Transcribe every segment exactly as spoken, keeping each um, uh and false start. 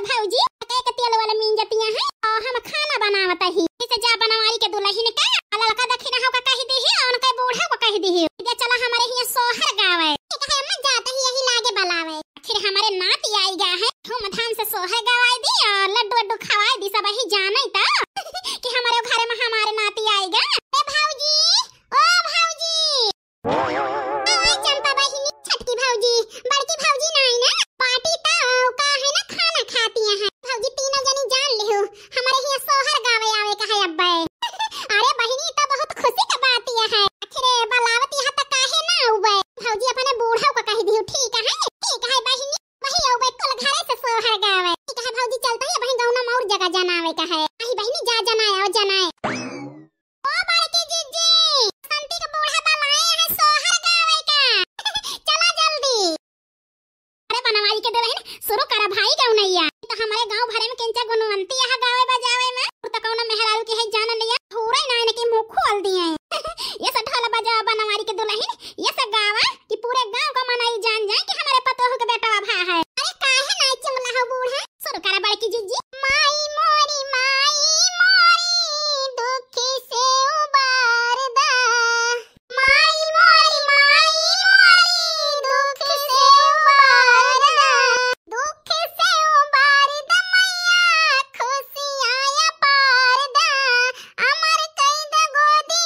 भौजी, कई के तेल वाला मींजतिया है और हम खाना बनावत ही। इसे जा बनवारी के दुलहिन के, ललका दखिनहा का कहि दिही और उनके बूढ़ा का कहि दिही। दे चला हमरे हियाँ सोहर गावे। ठीक है, अम्मा जात ही यही लागे बलावे। आखिर हमरे नाती आइगा है, धूमधाम से सोहर गवाई दी और लड्डू वड्डू खवाई दी, सबही जाने ता कि हमरे घर में हमारे नाती आइगा। ए भौजी, ओ भौजी। ओए चंपा बहिनी, छोटकी भौजी, बड़की भौजी नाई ना, पार्टी ता का है ना, खाना खाती है। भौजी तीनों जनी जान लिहु, हमरे हियाँ सोहर गावे आवे का है अब्बे। अरे बहिनी, ई तो बहुत खुशी का बात यह है। आखिर बलावत यहाँ तक काहे ना उबे? भौजी अपने बूढ़ा का कहि दिहु, ठीक है, ठीक है बहिनी, वही उबे कुल घरे से सोहर गावे। ठीक है भौजी, चलता है, वही गाँव में और जगह जनावे का है। आई बहिनी, जा जनाए, आओ जनाए। ओ बड़की जीजी, बसंती का बूढ़ा बलाए है सोहर गावे का। चला जल्दी। अरे बनवारी के दुलहिन, शुरू करा भाई गौनैया। तो हमरे गाँव भरे में किंचा गुणवंती यहाँ गावे बजावे में। और तो कौनो मेहरारू के है जान लिया, थोड़ा ही ना इनके मुँह खोल दिए। ये सब ढोल बजावा बनवारी के दुलहिन, ये सब गावा कि पूरे गाँव का मनई जान जाए कि हमरे पतोह के बेटवा भा है। अरे काहे ना चुमला हो बूढ़ा? शुरू करा बड़की जीजी। माई मोरी, माई मोरी, दुख से उबार दा। माई मोरी, माई मोरी, दुख से उबार दा, दुख से उबार दा मैया, खुशियाँ अपार दा, अमर कई दा गोदी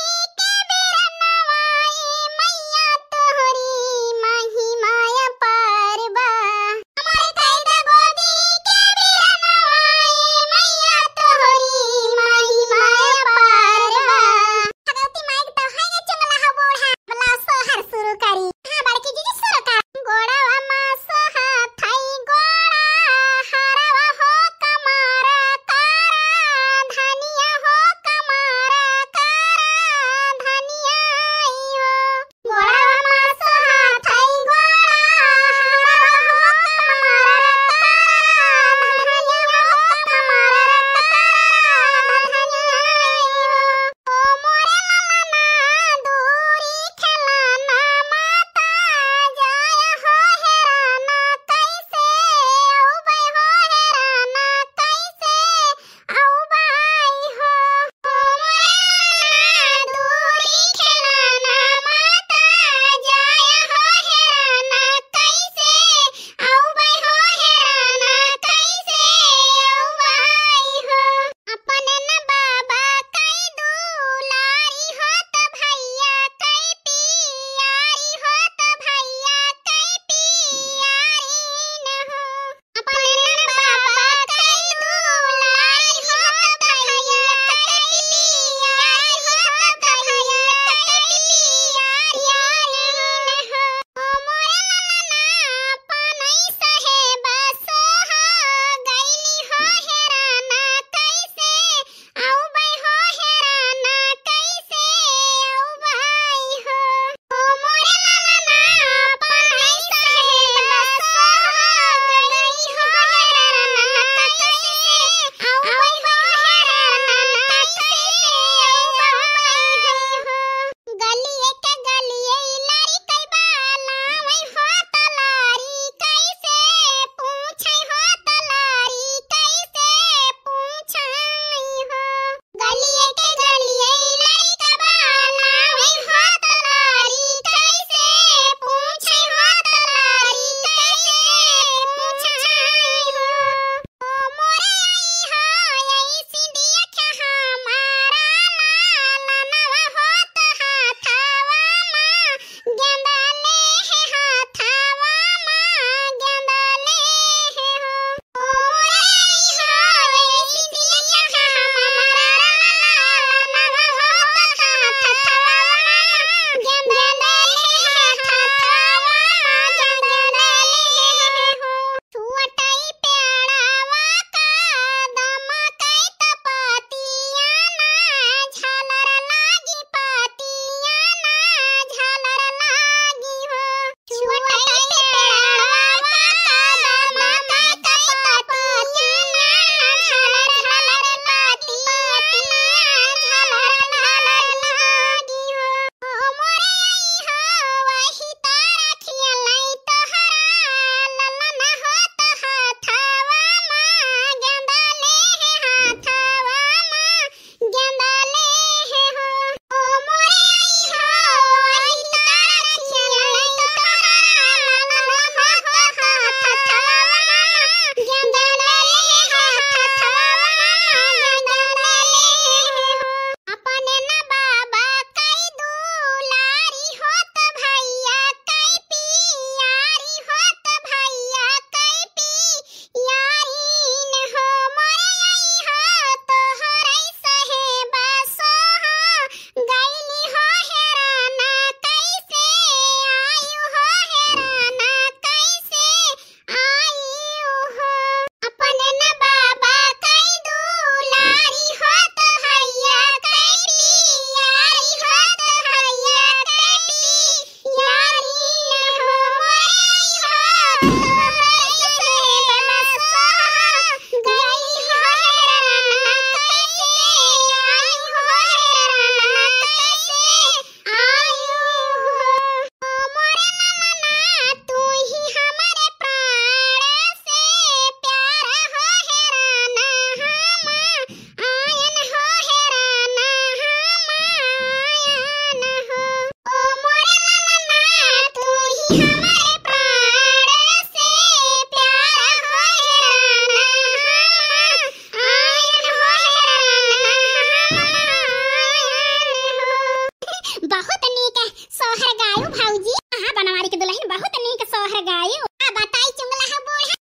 आयो, का बताई चुंगला हो बूढ़ा,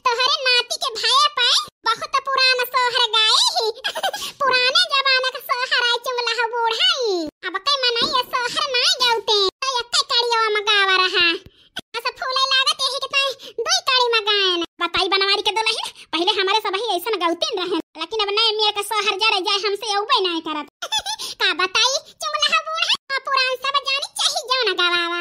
तोहरे नाती के भये पे बहुत पुरान सोहर गाए ही। पुराने जमाना का सोहर आए चुंगला हो बूढ़ा ई। अब कई मनई ये सोहर नाई गौते, तो एक्के कड़ियो में गावा रहा। अस फूले लागत यही के ताई दुई कड़ी में गायन। बताई बनवारी के दुलहिन, पहिले हमरे सबही ऐसन गौतीन रहन, लेकिन अब नए मेर का सोहर जरे जाए हमसे अउबे नाई करत। का बताई चुंगला हो बूढ़ा, पुरान सब जानी चाही जौन गवावा।